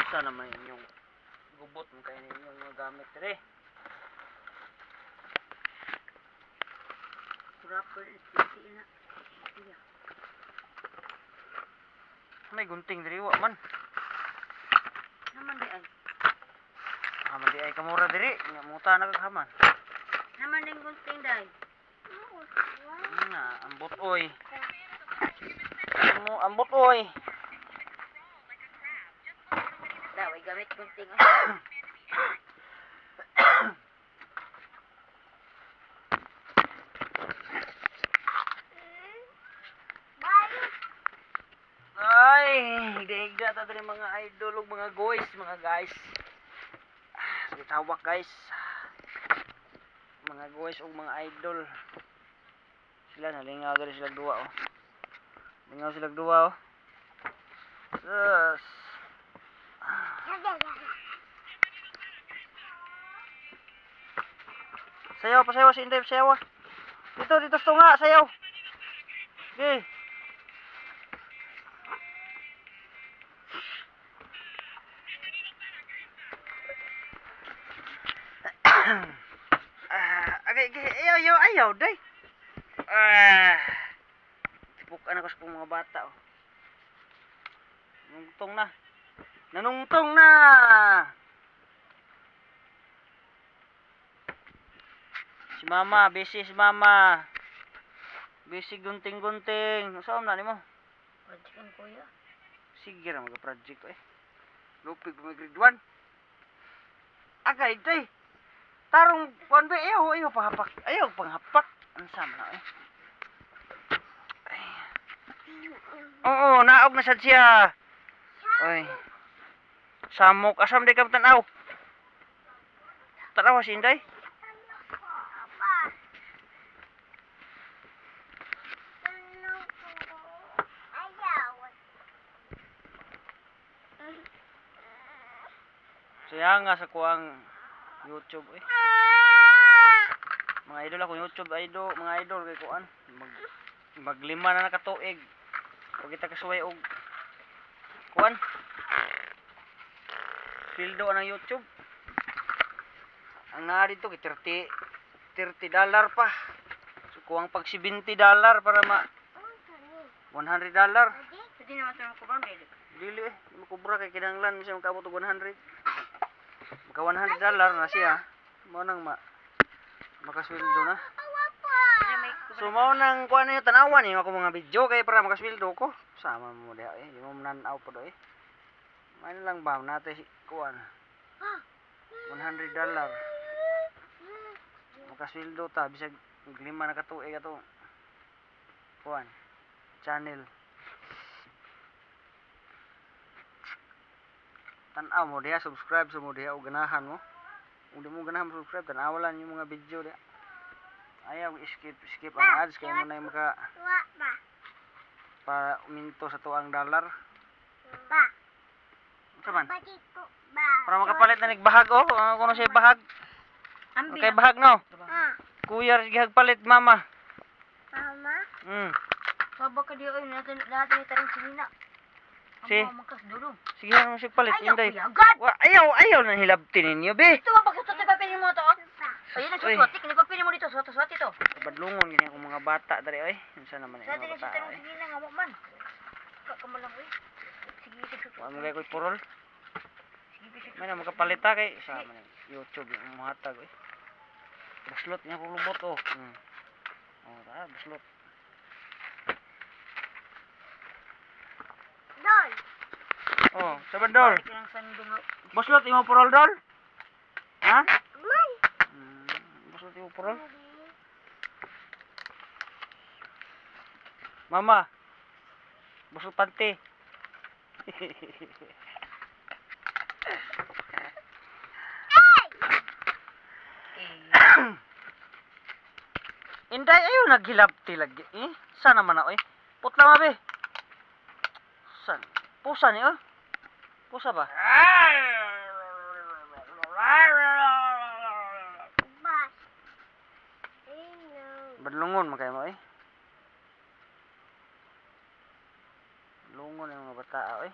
Sana man inyong gubot mo kayo ninyong mga gamit dire. Wrapper is piti na. Iya. May gunting diri wa man. Naman di ay. Haman di ay kamura diri. Nga muta na kag haman. Naman din gunting day. Na, ambot oy. Mo ambot oy. Da, way gamit gunting. Ay, higda-higda ta diri mga idol ug mga guys, mga guys. Ah, sakit hawak guys. Mga guys ug mga idol. Sila nalingaw diri sila duwa oh. Lingaw sila duwa oh. Sus. Sayaw, pasayaw si Inday, sayaw. Dito, dito sa tunga, sayaw. Okay. Ah, agay, agay, ayaw, ayaw, ayaw, day. Ah. Tipukan ako sa mga bata, oh. Nungtong na. Nanungtong na! Si mama, busy si mama. Busy gunting-gunting. Saan na nimo? Project ang kuya. Sige ra maga-project eh. Lupig pa may grade 1. Agay, day. Tarong kuan ba ayaw, ayaw panghapak. Ayaw panghapak. Unsa man na eh. Ay. Oo, naog na sad siya. Oy. Samok asam di ka tan-aw. Tanaw si Inday. Siya nga sa kuang YouTube eh. Mga idol ako YouTube idol, mga idol kay kuan. Maglima na nakatuig. Pag kita kasuway og kuan. Sweldo ang YouTube. Ang naa dito kay $30 pa. So kuang pag $70 para ma $100. Pwede naman sa mga kubang dili. Dili eh, di makubra kay kinahanglan siya makaabot og 100. Maka $100 na siya. Mao nang ma makasweldo na. So mao nang kuan niyo tan-awan niyo ako mga video kay para makasweldo ko. Sama mo diha eh, di mo nan-aw pa do eh. May lang ba natay si kuan $100. Makasweldo ta bisag 5 na ka tuig ato. Kuan channel. Tan-aw mo diha, subscribe sa mo diha og ganahan mo. Kung di mo ganahan mo subscribe, tan-awa lang yung mga video diha. Ayaw skip skip ang ads kay mo na yung maka para uminto sa tuang dollar. Unsa man? Para makapalit na nagbahag oh, kuno siya bahag. Ambi. Okay, bahag no. Kuya sige hagpalit mama. Mama? Saba ka di oy natin natin tarong sinina. Si? Ang mga dulong. Sige mo siya palit Ayaw, Inday. kuya, agad! Wa ayaw ayaw na hilabti ninyo be. Ito ba pagsusuot ipapinin mo to? Oh? Ayun ang Uy. susuot. Kinipapinin mo dito, suot-suot ito. Badlungon gini akong mga bata diri oy. Unsa naman Sa yung atin mga ang bata tarong oy. sinina nga mo man. Ka lang oy. Sige, sige, Wa mo kay purol. Sige, sige. May na makapalita kay sa man yung YouTube yung muhatag oy. Buslot niya kong lubot oh. Oh, ta buslot. Dol. Oh, sa bandol. Kanang sandong nga. Buslot imo purol dol? Ha? Man. Buslot imo purol. Mama. Buslot panty. Eh, Inday ayo naghilabti lagi eh. Sana man na oy. Putla mabe. San? Pusa ni oh. Pusa ba? Bas. Ino. Badlungon man kayo mo eh. Lungon yung mga bata oy.